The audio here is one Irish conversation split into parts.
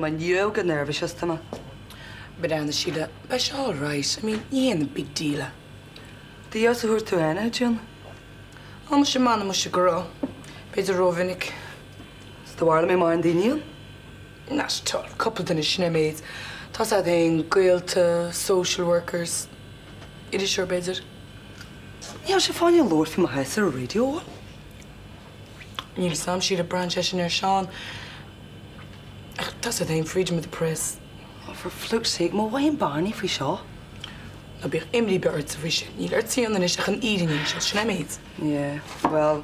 mo dhiabhal chomh neirbhíseach is atá mé. Breathnaigh, a Shíle, beidh sé all right. I mean, ní haon big deal é. Cad as a bhfuair tú aithne ar June? Á, muise, m'anam muise go raibh. B'fhéidir rómhinic. Is do bharúil an mbeidh mórán daoine ann? Not at all. Cúpla duine, sin é an méid. Tá's a'd fhéin, gaolta, social workers, iriseoir b'fhéidir. Ní raibh sé fá choinne labhairt faoi mo chás ar an raidió, an bhfuil? Níl 'fhios a'm, Síle, braitheann sé sin ar Seán. Ach tá's a'd fhéin, freedom of the press. Oh, for flukes sake, má mhothaíonn Barney faoi seo. Ná bíodh imní ar bith ortsa faoi sin. Níl ort a dhéanamh anois ach an fhírinne a inseacht, sin é an méid. Yeah, bhuel,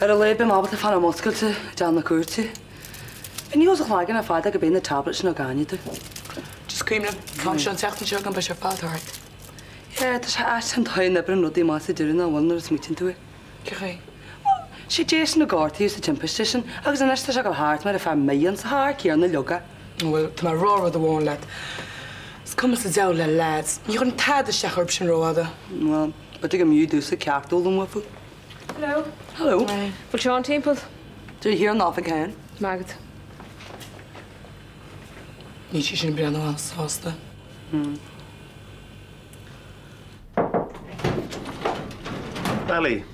ar a laghad beidh mé ábalta fanacht múscailte i dteach na cúirte. Ní os a chlaigeann ar fad go mbeidh na tablets sin á gcáineadh tú. Just cuimhnigh, an t-am seo an tseachtain seo chugainn beidh sé ar fad thart. Yeah, tá sé ait an dóigh a n-oibríonn rudaí amach sa deireadh nach bhfuil nuair a smaoitíonn tú air. Cén chaoi? Bhuel, sé Jason a gortaíodh sa timpiste sin agus anois tá sé ag dul thart mar an fear mí-ionsaithe céanna leoga. Bhuel, tá mé ag rá rud amháin leat. Is cuma sa diabhal le leaids. Ní chuireann tada isteach orthu sin rófhada. Bhuel, b'fhéidir go mb'fhiú domhsa ceacht a fhoghlaim uafa. Hello. Hello. Bhfuil Seán timpeall? Tá sé thiar in oifig féin. Maith agat. Níl sí sin ag breathnú an-sásta. Ali.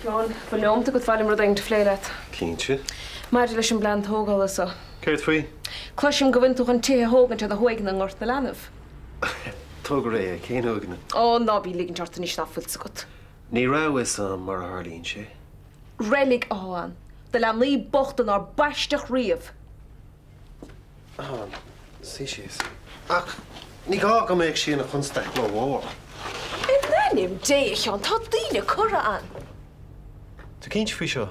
Seán, bhfuil neomat agat mhaith liom rud éigin a phlé leat. Cinnte. Maidir leis an bplean tógála so. Céard faoi? Cloisim go bhfuil tú chun tithe a thógaint ar na huaigheanna i nGort na Leanbh. Tóg go réidh é, cén uaigheanna? Ó, ná bí ag ligint ort anois nach bhfuil 's agat. Ní raibh fhios a'm mar a tharlaíonn sé. Reilig atá ann, do leanaí bochta nár baisteadh riamh. Á, suigh síos. Ach ní gá go mbeadh sí ina chonstaic rómhór. In ainm Dé, a Sheáin, tá daoine curtha ann. Tú cinnte faoi seo?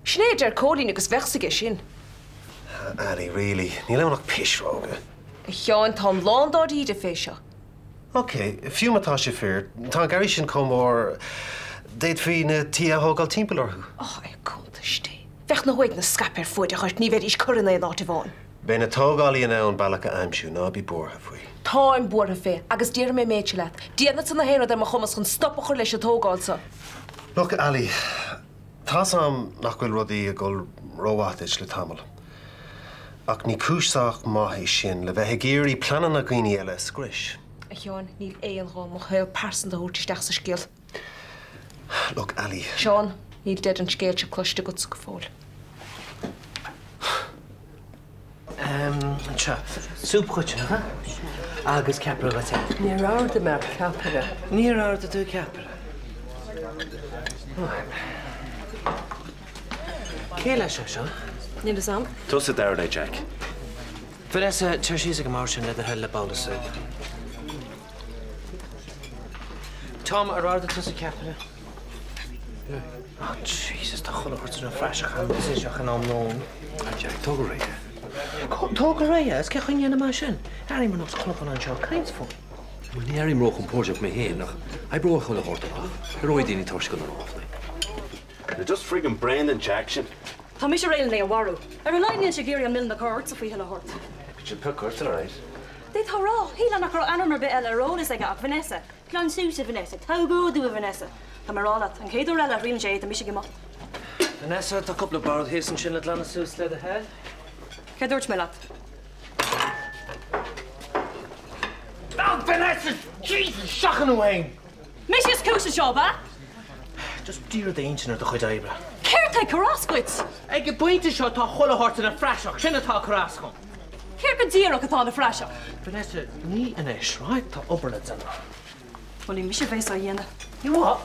Sin é a deir Cóilín agus bheadh 's aige sin. Ali, really, níl ann ach pisreoga. A Sheáin, táim lán dáiríre fé seo. Ok, fiú má tá sé fíor, tá an garraí sin chomh mór, d'fhéadfaí na tithe a thógáil timpeall orthu. Ó, ar cuntais Dé. Bheadh na huaigheanna scaipthe ar fuaid an ghoirt, ní bheidís curtha in aon áit amháin. Beidh na tógálaithe in ann bealach a aimsiú, ná bí buartha faoi. Táim buartha fé, agus déarfaidh mé an méid seo leat, déanfadsa na haon rud ar mo chumas chun stop a chur leis an tógáil so. Look, Ali, tá's a'm nach bhfuil rudaí ag dul rómhaith duit le tamall. Ach ní cúis sách maith é sin le bheith ag iarraidh pleananna dhaoine eile a scrios. A Sheáin, níl aon ghá mo shaol pearsanta a thabhairt isteach sa scéal. Look, Ali. Seán, níl deireadh an scéil seo cloiste agatsa go fóill. Anseo. Súp dhuit, nach ea? Agus ceapaire dhuit fhéin. Níor ordaigh mé ceapaire. Níor ordaigh tú ceapaire? Cé leis é seo? Níl fhios a'm. Tusa d'ordaigh é, Jack. Vanessa, téir síos ag an mbord sin le do thoil le babhla súip. Tom, ar ordaigh tusa ceapaire? Oh Jesus, tá chuile shórt ina phraiseach agam is é in am lóin. Ah Jack, tóg go réidh é. Tóg go réidh é? Is cén chaoi a ndéanfaidh mé sin? Airím ar nós cnocán anseo ag caint fúm. Bhuel, ní airím róchompordach mé féin ach oibreoidh chuile shórt amach. Éireoidh daoine tuirseach de na ráflaí. They're just friggin' Brendan Jackson. Tá mise réidh len é a mharú. Ar a laghad níl sé ag iarraidh an milleán a chur ortsa faoi chuile shórt. Could you pick ort alright? D'fhéadfá a rá, shílfeá nach raibh ainm ar bith eile ar eolas aige ach Vanessa. Glan suas, a Vanessa. Tóg ordú, a Vanessa. Tá mé ag rá leat, an chéad uair eile a thriaileann sé é, tá mise ag imeacht. Vanessa, tá cúpla bord thíos ansin le glanadh suas le do thoil. Céard a dúirt mé leat? Oh, Vanessa! Jesus, seachain uaim! Mise is cúis leis seo, ab ea? Just dírigh d'intinn ar do chuid oibre. Céard tá ag cur as dhuit? Ag an bpointe seo tá chuile shórt ina phraiseach, sin atá ag cur as dhom. Céard go díreach atá ina phraiseach? Vanessa, ní anois, right? Tá obair le déanamh. Bhuel, ní mise a bheas á dhéanamh. You what?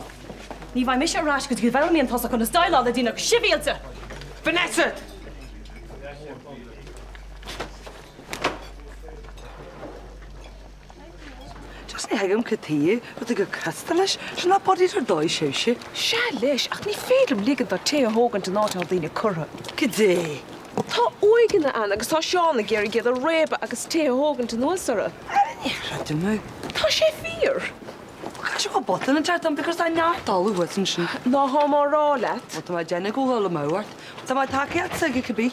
Ní bheidh mise ar ais go dtí go bhfoghlaimíonn tusa conas déileáil le daoine go sibhialta! Vanessa! Just ní thuigim cad chuige rud go crosta leis, sin nach body ar dóigh sibhse. Sea leis, ach ní féidir liom ligean dó tithe a thógaint in áit a bhfuil daoine curtha. Goidé? Tá uaigheanna ann agus tá Seán ag iarraidh iad a réabadh agus tithe a thógaint anuas orthu. Ní chreidim é. Tá sé fíor. Caithfidh sé go botún inteacht dom because tá neart talamh thuas ansin. Ná táim á rá leat. Bhuel, tá mé ag déanamh go bhfuil amú ort. Tá mé tacaíocht s'aige cibé.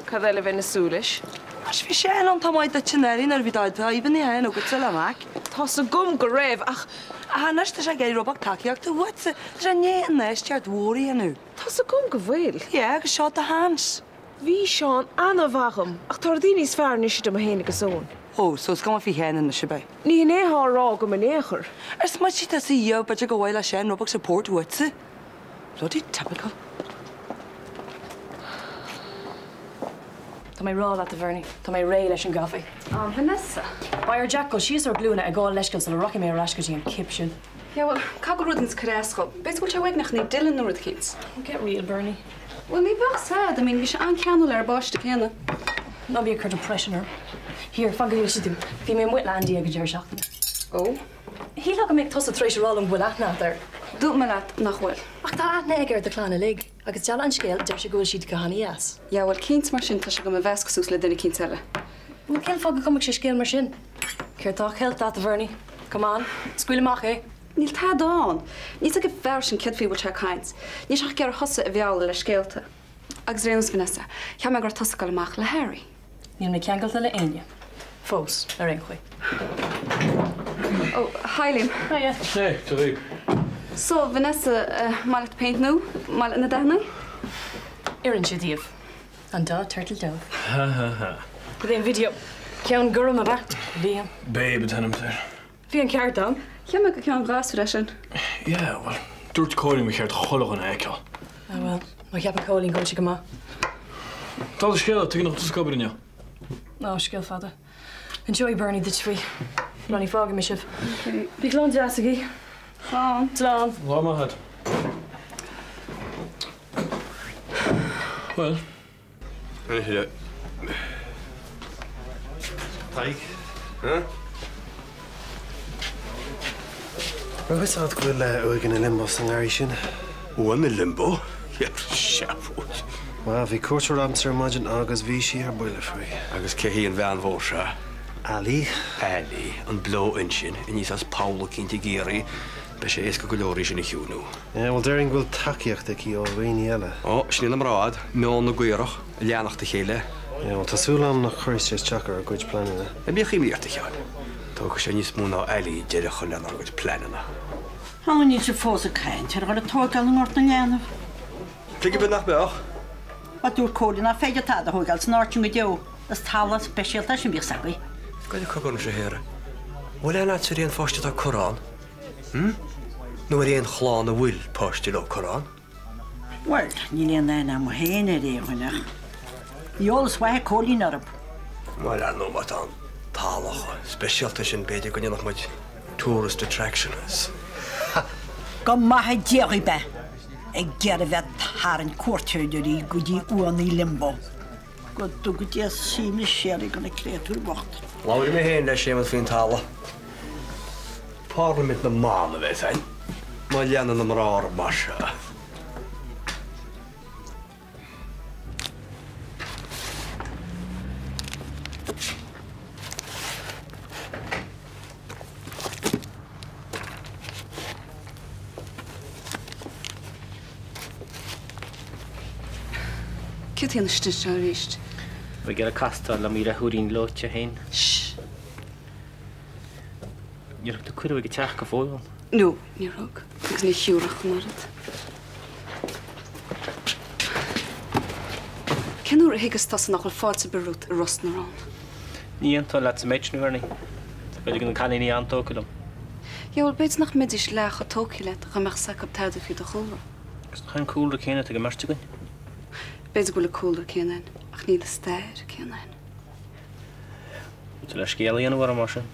Cad eile a bheinn ag súil leis? Anois bhí sé in ann tá maith duit in Éirinn nuair a bhí do fhadhbanna féin agatsa le Mac. Tá's agam go raibh, ach. Ach anois tá sé ag iarraidh rud beag tacaíochta uaitse. Tá sé i ndiaidh infheistíocht mhór a dhéanamh. Tá's agam go bhfuil. Yeah, agus seo do sheans. Bhí Seán ana-mhaith dhom, ach tá rudaí níos fearr anois idir mé féin agus Eoin. Ó, so is cuma faoi Sheán anois, ab ea? Ní hin é atá á rá agam in aon chor. Ar smaointigh tusa riamh b'fhéidir gur mhaith le Seán rud beag support uaitse? Bloody typical. Tá mé ag rá leat, a Bhernie, tá mé réidh leis an gcaife. Ah, Vanessa. Beidh ar Jack dul síos ar glúine ag gabháil leithscéil sula rachaidh mé ar ais go dtí an cip sin. Yeah, bhuel, caithfidh go bhfuil rud éicint ag cur as dhó. B'fhéidir go bhfuil sé uaigneach, ní Dylan nó rud eicínt. Get real, Bernie. Bhuel, ní bheadh sad, I mean, bhí sé an-ceanúil ar an bpáiste céanna. Ná bí ag cur depression orm. Here, fan go n-inse dom. Bhí mé amuigh le Andy ag an deireadh seachtaine. Ó? Shílfeá go mbeadh tusa tar éis a rá liom go bhfuil aithne agat air. Dúirt mé leat nach bhfuil. Ach tá aithne aige ar do chlann uilig, agus dála an scéil, deir sé go bhfuil siad go han-deas. Yeah, bhuel, cinnte mar sin tá sé do mo mheascadh suas le duine eicínt eile. Bhuel, cén fáth go gcumfadh sé scéal mar sin? Céard tá ceilte agat, a Bhernie? Come on, scaoil amach é! Níl tada ann. Níl 's ag an bhfear sin céard faoi a bhfuil sé ag caint. Níl sé ach ag iarraidh thusa a mhealladh le scéalta. Agus ar aon nós, Vanessa, cheap mé go raibh tusa ag dul amach le Harry. Níl mé ceangailte le éinne. Fós, ar aon chaoi. Oh, hi Liam. Hiya. Hey, cad é? So, Vanessa, maith leat péint nua? Maith leat na dathanna? Oireann sé daoibh. An dá turtle dove. Ha ha ha. Cad é an video? Ceann gorm ab ea? Liam. Babe an t-ainm air. Bhí an ceart agam. Cheap mé gur ceann gasúir é sin. Yeah, bhuel, dúirt Cóilín gur cheart chuile dhuine a fheiceáil. Ah bhuel, má cheapann Cóilín go bhfuil sé go maith. Dála scéala, tuige nach tusa ag obair inniu? Ó, scéal fada. Inseoidh Bernie duit faoi. Ronnie, fágfaidh mé sibh. Bíodh lá deas agaibh. Slán. Slán. Lá maith agat. Bhuel. Tadhg? Raibh a fhios agat go bhfuil uaigheanna limbo sa ngarraí sin? Uaigheanna limbo? Seafóid. Bhuel, bhí cuairteoir agamsa ar maidin agus bhí sí ar buile faoi. Agus cé hí an bhean mhór seo? Ali. Ali, an bleo ansin, aníos as poll eicínt i gCiarraí. Beidh sé éasca go leor í sin a chiúnú. Yeah, bhuel, déarfainn go bhfuil tacaíocht aici ó dhaoine eile. Ó, sin iad na mná, meon na gcaorach, ag leanacht a chéile. Yeah, bhuel, tá súil agam nach cuirfidh sé isteach ar ár gcuid pleananna. An mbeadh imní ort, a Sheáin? Tógfaidh sé níos mó ná Ali deireadh a chur lenár gcuid pleananna. Á, níl sibh fós ag caint ar dhul ag tóigeáil i nGort na leanbh. Tuige ar bith nach mbeadh? Bhuel, dúirt Cóilín nach féidir tada a thóigeáil san áit sin go deo. Is talamh speisialta é sin, bíodh 's agaibh. Gabh i leith cogar anois a Shéara. Bhfuil aithne agat ar aon pháiste atá curtha ann? Hm? Nó ar aon chlann a bhfuil páiste leo curtha ann? Bhuel, níl aon aithne agam féin ar aon dhuine ach bhí eolas mhaith ag Cóilín orthu. Bhuel, ar ndóigh, má tá an talamh chomh speisialta sin, b'fhéidir go ndéanfadh muid tourist attraction as. Go maithe Dia dhaoib é, ag iarraidh bheith ag tarraingt cuairteoirí go dtí uaigheanna limbo. Go dtuga Dia suaimhneas síoraí do na créatúir bhochta. Labharfaidh mé féin le Séamus faoin talamh. Parlaimint na mban a bheas ann, má leanann na mná orthu mar seo. Céard a dhéanamh istigh anseo arís? Bhí ag iarraidh castáil le mo dheirfiúirín gleoite féin. Shh. Níor thug tú cuireadh ag an teach go fóill dhom. No, níor thug. Agus ní thiúrfadh ach an oiread. Cén uair a thuigfeas tusa nach bhfuil fáilte ar bith romhat i Ros na Rún? Ní aontóinn leat sa méid sin, a Bhernie. Tá cuid de na cailíní an-tógtha liom. Yeah, bhuel, b'fhéidir nach mbeidís leath chomh tógtha leat dá mbeadh 's acu tada faoi do chúlra. Agus nach é an cúlra céanna atá ag an mbeirt againn? B'fhéidir go bhfuil an cúlra céanna againn, ach níl an stair céanna againn. Bhfuil tú le scéal a dhéanamh orm mar sin?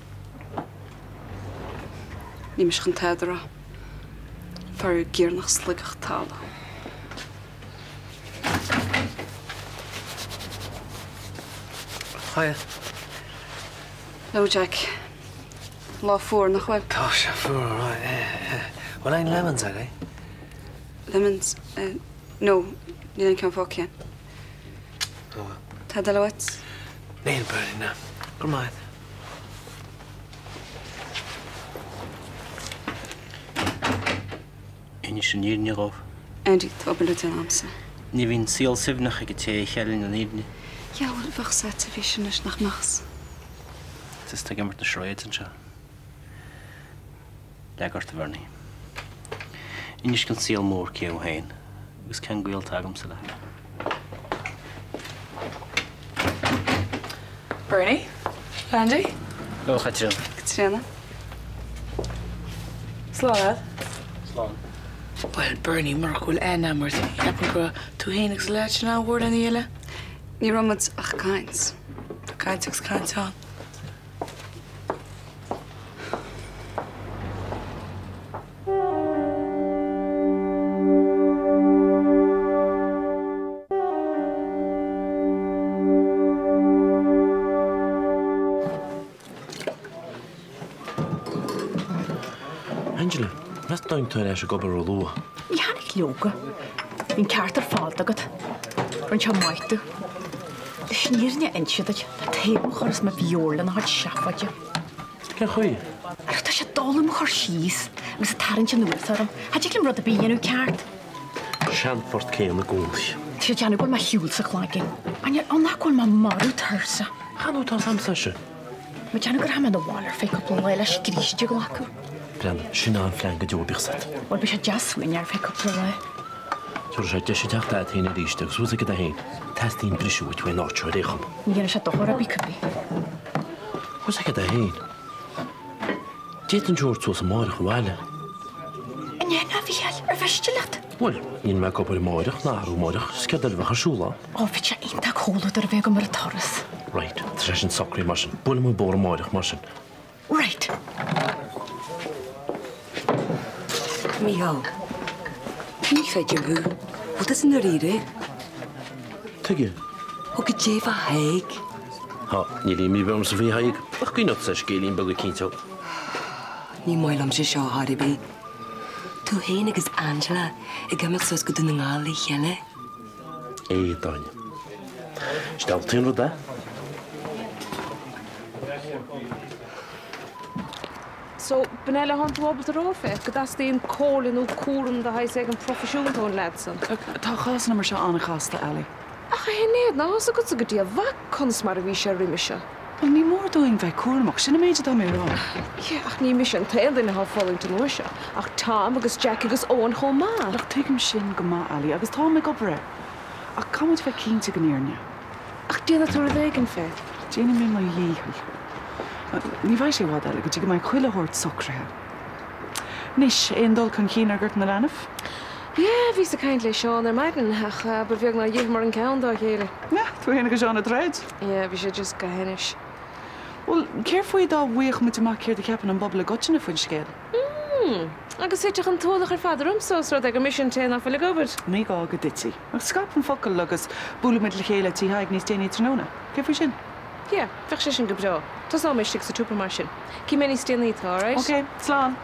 Níl mise chun tada a rá. Faraor géar nach sloigfeadh talamh. Hiya. Hello, Jack. Lá fuar, nach bhfuil? Tá sé fuar, alright, yeah, yeah. Bhfuil aon lemons agaibh? Lemons? No, níl aon ceann fágtha againn. Oh well. Tada eile uait? Níl, Bernie, no. Go raibh maith agat. Inis an fhírinne dhóibh. Andy, tá obair le déanamh agamsa. Ní bhíonn saol suaimhneach ag an té a cheileann an fhírinne. Yeah, bhuel, bheadh sa teilifís anois, nach mbeadh? Is tú ag imirt na charades anseo. Leag ort, a Bhernie. Inis don saol mór cé thú féin agus cén gaol atá agamsa leat. Bernie? Andy? Hello, Caitríona. Caitríona. Slán leat. Slán. Bhuel, Bernie, murach go bhfuil aithne agam ort, cheapfainn go raibh tú féin agus an leaid sin an-mhór lena chéile. Ní raibh muid ach ag caint. Tá caint agus caint ann. Angela, meas tú an dtiocfaidh tú ar ais ag obair ró-luath? Ní tháinig leoga. Bhí an ceart ar fad agat. Rinne sé maith domh. Leis an fhírinne a inse duit, tá taobh mo chur as mo mheabhair lena chuid seafóide. Cén chaoi? Ach tá sé doiligh mo chur síos agus ag tarraingt anuas orm. Cha dtig liom rud ar bith a dhéanamh ceart. Seanphort céanna i gcónaí. Tá sé ag déanamh go bhfuil mé ar shiúl sa chloigeann. An ann nach bhfuil mé marbh tuirseach. Chan fhuil tá 's a'msa. Mé ag déanamh go rachaidh mé 'na bhaile ar feadh cúpla lá le scríste a ghlacadh. Breathnaigh, sin an phlean go deo, bíodh 's agat. Bhuel, beidh sé deas suaimhneach ar feadh cúpla lá. Tabharfaidh sé deis a theacht agat féin arís agus bhfuil 's agat féin, teastaíonn briseadh uait uaidh an áit seo ar aon chuma. Ní dhéanfaidh sé dochar ar bith cibé. Bhfuil 's agat féin. D'fhéadfainn thú a thabhairt suas amáireach abhaile. An é, a Mhícheáil, ar mhiste leat? Bhuel, níl mé ag obair amáireach ná arú amáireach, is céard eile a bheadh ar siúl ann? Ó, bheadh sé iontach comhluadar a bheith agam ar an turas. Right, tá sé sin socraithe mar sin. Buailfidh muid an bóthar amáireach mar sin. Right. Mícheál, ní chreidim thú. Bhfuil tusa i ndáiríre? Tuige? Ó goidé fá Thadhg. Tá, níl imní ar bith ormsa faoi Thadhg, ach coinneoidh sé scéilín beag eicínt ann. Ní maith liom sé seo chor ar bith. Tú féin agus Angela ag imeacht suas go Dún na nGall le chéile. Éadáine. Is deabhal an rud é. So, b'in é le thánn tú ábalta a rá fé, go dteastaíonn comhairle nó cúram de shaghas éigin proifisiúnta ón leaid san. Tá cásanna mar seo an-chasta, Ali. Ach a Shinéad, ná tá's agatsa go dtí a mhaith conas mar a bhí sé roimhe seo. Bhuel, ní mór dúinn bheith cúramach, sin an méid atá mé a rá. Yeah, ach ní mise an t-aon duine atá ag fulaingt an uair seo, ach Tom agus Jack agus Eoin chomh maith. Look, tuigim sin go maith, Ali, agus táim ag obair air. Ach caithfidh muid bheith cinnte den fhírinne. Ach déanfaidh tú rud éigin fé. Déanfaidh mé mo dhícheall. Ní bheidh sé i bhfad eile go dtí go mbeidh chuile shórt socraithe. Anois, aon dul chun cinn ar Ghort na Leanbh? Yeah, bhíos ag caint le Seán ar maidin, ach ba bheag nár dh'itheamar an ceann dá chéile. Yeah, tú fhéin agus Seán ag troid? Yeah, bhí sé just go hainnis. Bhuel, céard faoi dá bhfaigheadh muid amach céard a cheapann an bpobal i gcoitinne faoin scéal? Mm, agus thitfeadh an t-ualach ar fad ormsa os rud é gur mise an té ná fuil ag obair. Ní gá go dtitfidh. Ach scaip an focal agus buailfimid le chéile Tigh Thaidhg níos déanaí tráthnóna. Céard faoi sin? Yeah, bheadh sé sin go breá. Tosóidh mé istigh sa tsiopa mar sin. Cífidh mé níos déanaí tú, alright? Ok, slán!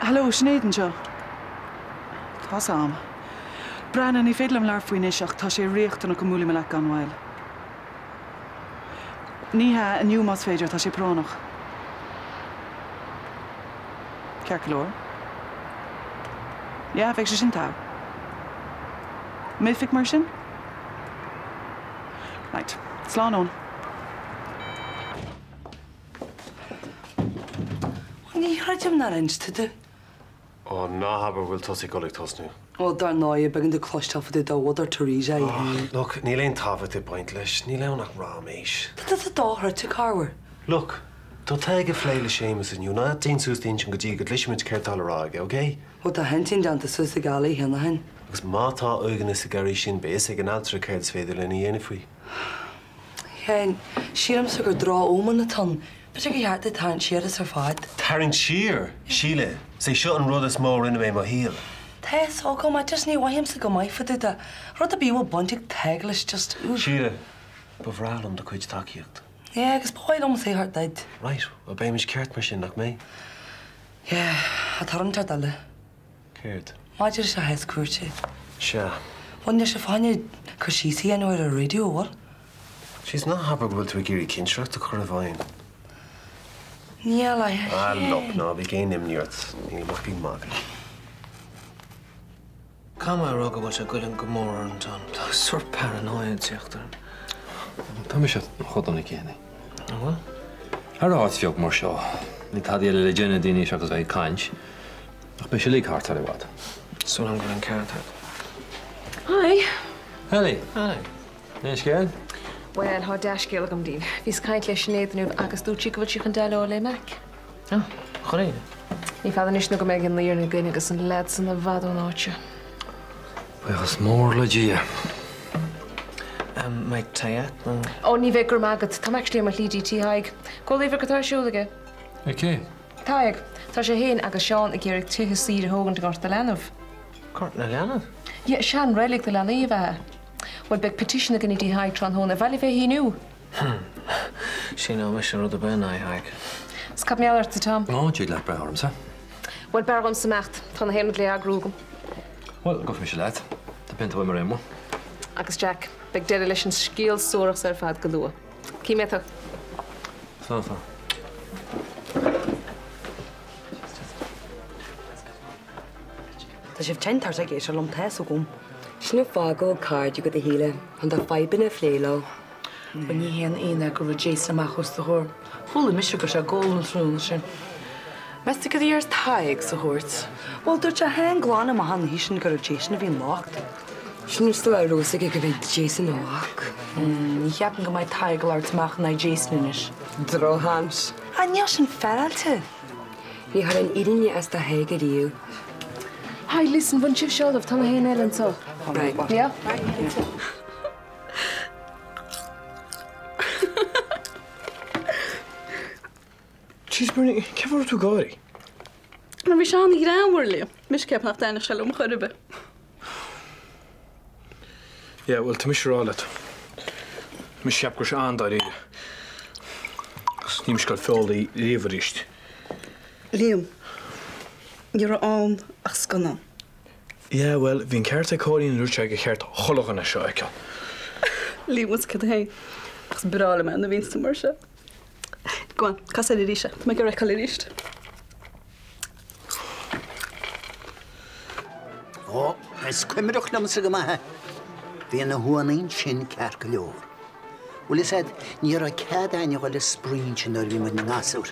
Hello, Sinéad anseo. Tá's a'm. Breathnaigh, ní féidir liom labhairt faoi anois ach tá sé riachtanach go mbuailfidh mé leat gan mhoill. Ní hea, inniu más féidir, tá sé práinneach. Ceart go leor. Yeah, bheadh sé sin togha. M'oifig mar sin? Right. Slán Eoin. Ní chreidim nár inis tú domh. Ó, ná habair go bhfuil tusa ag dul ag tosnú. Ó, dar ndóigh, b'éigean domh cloisteáil fá dtaobh dá mhother Teresa í féin. Look, níl aon tábhacht ag baint leis, níl ann ach ráiméis. Tá tusa dochreidte, Carver. Look, tá Tadhg ag plé le Séamus inniu, ná déan suas d'intinn go dtí go gcloisfimid céard tá le rá aige, ok? Ó, tá a intinn déanta suas ag Ali cheana féin. Agus má tá uaigneas ag éirí sin, beidh fhios ag an altra céard is féidir linn a dhéanamh faoi. Sheáin, sílimse gur droch-omen atá ann. B'fhéidir gur cheart duit tarraingt siar as ar fad. Tarraingt siar? Síle, is é seo an rud is mó a rinne mé i mo shaol. Tá fhios agam, ach just ní mhothaímse go maith fá dtaobh de. Rud ar bith a bhfuil baint ag Tadhg leis, just, oof. Síle, ba bhreá liom do chuid tacaíocht. Yeah, agus ba mhaith liomsa a thabhairt duit. Right, bhuel beimid ceart mar sin, nach mbeidh? Yeah, ach tá rud inteacht eile. Céard? Maidir leis an chás cúirte. Sea. Bhuel, níl sé fá choinne cur síos a dhéanamh ar an raidió, an bhfuil? Jeez, ná habair go bhfuil tú ag iarraidh cinsireacht a chur i bhfeidhm. Níl, a Ah, look, ná bíodh aon imní ort, nílim ach ag magadh. Caithfidh mé a rá go bhfuil sé ag goilleadh go mór orm, Tom. Tá sórt paranoia ag teacht orm. Tá mise chomh dona céanna. An bhfuil? Thar áit bheag mar seo, Níl tada eile le déanamh daoine seachas bheith ag caint. Ach beidh sé uilig thart sar i bhfad. Súil agam go bhfuil an ceart agat. Hi. Ali. Hi. Aon scéal? Bhuel, thá dea-scéal agam daoibh. Bhíos ag caint le Sinéad inniu agus dúirt sí go bhfuil sí chun déileáil le Mac. Oh, chun Ní fada anois nó go mbeidh an fhírinne againn agus an leaid san i bhfad ón áit seo. Buíochas mór le Dia. An mbeidh tae a't nó? Ó, ní bheidh, go raibh maith agat. Táim actually ar mo shlí dtí tí Thaidhg. Gabháil a fhiafraí cad tá ar siúl aige. Ok. Tadhg, Tá sé fhéin agus Seán ag iarraidh tithe saoire a thógaint i nGort na Leanbh. Gort na Leanbh? Yeah, sean reilig do leanaí ab ea é. Bhuel, beidh petition againn i dtí Thaidhg tráthnóna. Ar mhaith libh é a shíniú? Hm. Síneoidh mise rud ar bith in aghaidh Thaidhg. 'S cad mar gheall ortsa, Tom? Ó, tig leat breith ormsa. Bhuel, b'fhearr dhomsa imeacht. Tá na haon rud le eagrú agam. Bhuel, gabhfaidh mise leat. Tá pionta uaim ar aon mhaith. Agus Jack, beidh deireadh leis an scéal suarach so ar fad go luath. Cífidh mé tú. Slán, slán. Tá sibh tinn tuirseach ag éisteacht liom, tá fhios agam. Sin an fáth go bhfuil cairde agat a Shíle, chun do fadhbanna a phlé leo. Bhuel ní haon ionadh é go raibh Jason amach os do chomhair. Chuala mise go raibh sé ag ól an tráthnóna sin. Meas tú cad a déarfas Tadhg sa chúirt? Bhuel dúirt sé féin glan amach an oíche sin gurbh Jason a bhí an locht. Sin is dóigh a raibh fhios aige go bhí Jason a mhac. Ní cheapaim go mbeidh Tadhg ag labhairt amach in aghaidh Jason anois. Drochsheans. Ah níl sin féaráilte. Ní chuir an fhírinne as do Thadhg ariamh. Hi, listen, bhain sibh seolamh, tá na haon eile anseo. Right. Yeah? Jeez, Bernie, cén fáth a raibh tú ag gáirí? Mar bhí sé an-ghreannmhar, Liam. Mise ag ceapadh nach dtaitneodh sé liom chor ar bith. Yeah, bhuel, tá mise ag rá leat. Mise ag ceapadh go raibh sé an-dáiríre. Agus níl mise ag goil feoil riamh arís. Liam, ní raibh ann ach scannán. Yeah, bhuel, bhí an ceart ag Cóilín nuair a dúirt sé gur cheart chuile dhuine seo a fheiceáil. Liam, is cad é féin? Ach is breá liom é nuair a bhíonns tú mar seo. Go on, cas air arís é. Tá mé ag iarraidh a fheiceáil arís. Ó, is cuimhneach liomsa go maith é. Bhí na huanna sin ceart go leor. Bhfuil fhios a'd, ní raibh cead a'inn a dhul ag spraoi ansin nuair a bhí muid ina ngasúir.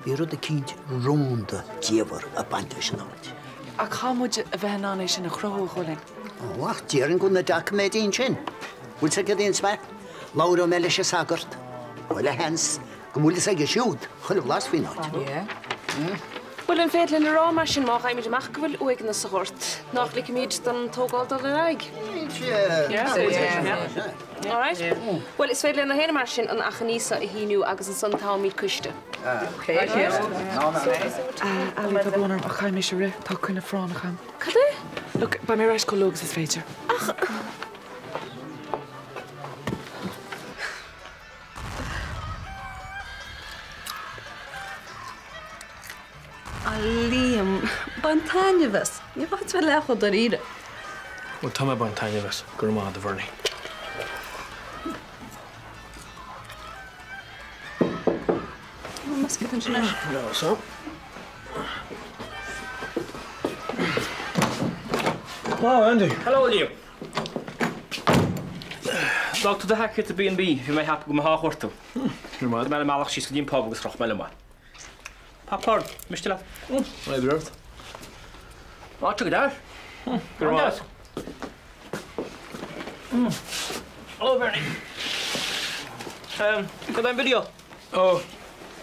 Bhí rud eicínt rúnda diamhair ag baint leis an áit. Ach caithfidh muid a bheith in ann é sin a chruthú, a Chóilín. Ó, ach déarfainn go bhfuil na doiciméidí ansin. Bhfuil fhios a'd céard é an smack? Labhróidh mé leis an sagart. Bhuel, a sheans Go bhfuil fhios aige siúd chuile bhlas faoin áit. Bhuel, an féidir linn a rá mar sin, má fhaighimid amach go bhfuil uaigheanna sa ghort, nach ligfimid don tógáil dul ar aghaidh? All right. Bhuel, is féidir le na héinne mar sin an achainí seo a shíniú agus ansan toghfaimid coiste. Ali, tá brón orm ach caithfidh mise rith, tá coinne phráinneach agam. Cad é? Look, beidh mé ar ais chomh luath agus is féidir. Ach. A Liam, bain taitneamh as. Ní bheadh tú leath chomh dáiríre. Bhuel, tá mé ag baint taitneamh as, go raibh maith agat, a Bhernie. Meas tú ansin anois? No, so. Oh, Andy. Hello, Liam. D'fhág tú do sheaicéad sa B&B, bhí mé ag ceapadh go mbeifeá á ghortú. Go raibh maith. Bhí mé ar an mbealach síos go dtí an pub agus chroch mé liom é. Popcorn, miste leat? Oibre ort. Á, go deas. Go raibh maith. Hello, Bernie. Cad é an video? Ó,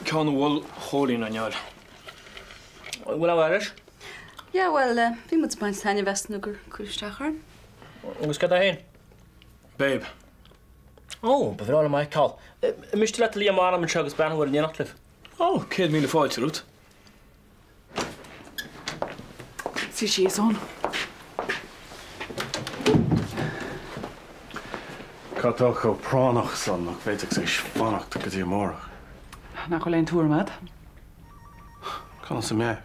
ceann a mhol Chóilín an fheoil. Bhfuil ábhar leis? Yeah, bhuel, bhí muid ag baint taitneamh as nó gur cuireadh isteach orm. Agus cad é féin? Babe. Ó, ba bhreá liom é a fheiceáil. An miste leat a Liam fanacht anseo agus breathnú air in éineacht libh? Ó, 100,000 fáilte romhat. Suigh síos, Eoin. Cad tá chomh práinneach san nach bhféadfadh sé fanacht go dtí amárach? Nach bhfuil aon tuairim agat? Conas a mbeadh?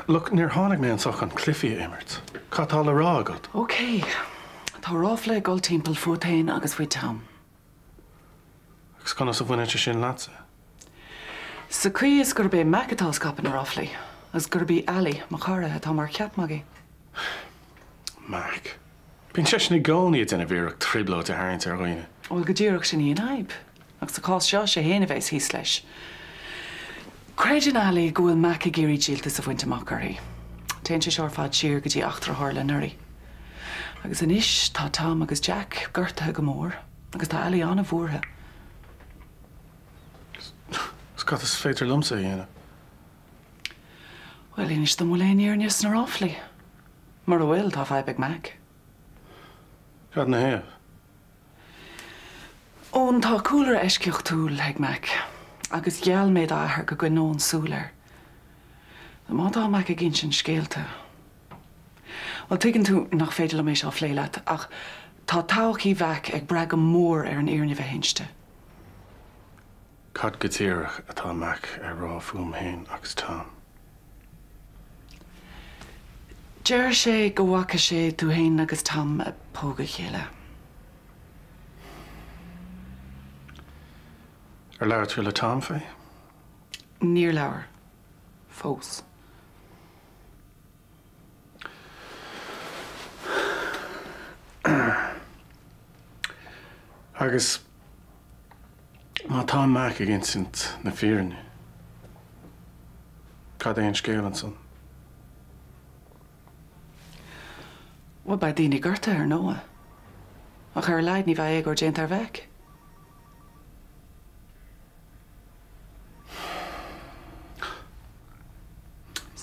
Look, níor tháinig mé anseo chun cluichí a imirt. Cad tá le rá agat? Ok. Tá ráfla ag dul timpeall fút féin agus faoi Tom. Agus conas a bhaineann sé sin leatsa? Sa chaoi is gurb é Mac atá ag scaipeadh na ráflaí, agus gurb í Ali, mo chara, atá mar cheap magaidh. Mac. Bíonn seisean i gcónaí ag déanamh iarracht trioblóid a tharraingt ar dhaoine. Bhuel, go díreach sin í an fhadhb. Ach sa chás seo, sé fhéin a bheas thíos leis. Creideann Ali go bhfuil Mac ag iarraidh díoltas a bhaint amach uirthi. Téann sé seo ar fad siar go dtí eachtra a tharla anuraidh. Agus anois tá Tom agus Jack gortaithe go mór agus tá Ali an-bhuartha. Agus cad is féidir liomsa a dhéanamh? Bhuel, inis dom an bhfuil aon fhírinne sna ráflaí. Mura bhfuil, tá fadhb ag Mac. Cad ina thaobh? Eoin, tá cúlra eisceachtúil ag Mac agus gheall mé dá athair go gcoinneoinn súil air. Má tá Mac ag insint scéalta. Bhuel, tuigeann tú nach féidir liom é seo a phlé leat ach tá todhchaí Mhac ag brath go mór ar an fhírinne bheith inste. Cad go díreach atá Mac ag rá fúm féin agus Tom? Deir sé go bhfaca sé tú féin agus Tom ag pógadh a chéile. Ar labhair tú le Tom faoi? Níor labhair. Fós. Agus má tá Mac ag insint na fírinne, cad é an scéal ansan? Bhuel, beidh daoine gortaithe, ar ndóigh. Ach ar a laghad ní bheidh éagóir déanta ar Mhac.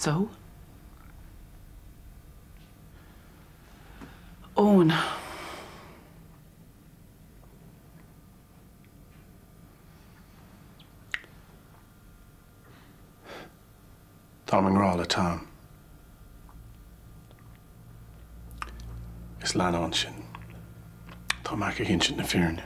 So? Eoin. Táim i ngrá le Tom. Is leannán sinn. Tá Mac ag insint na fírinne.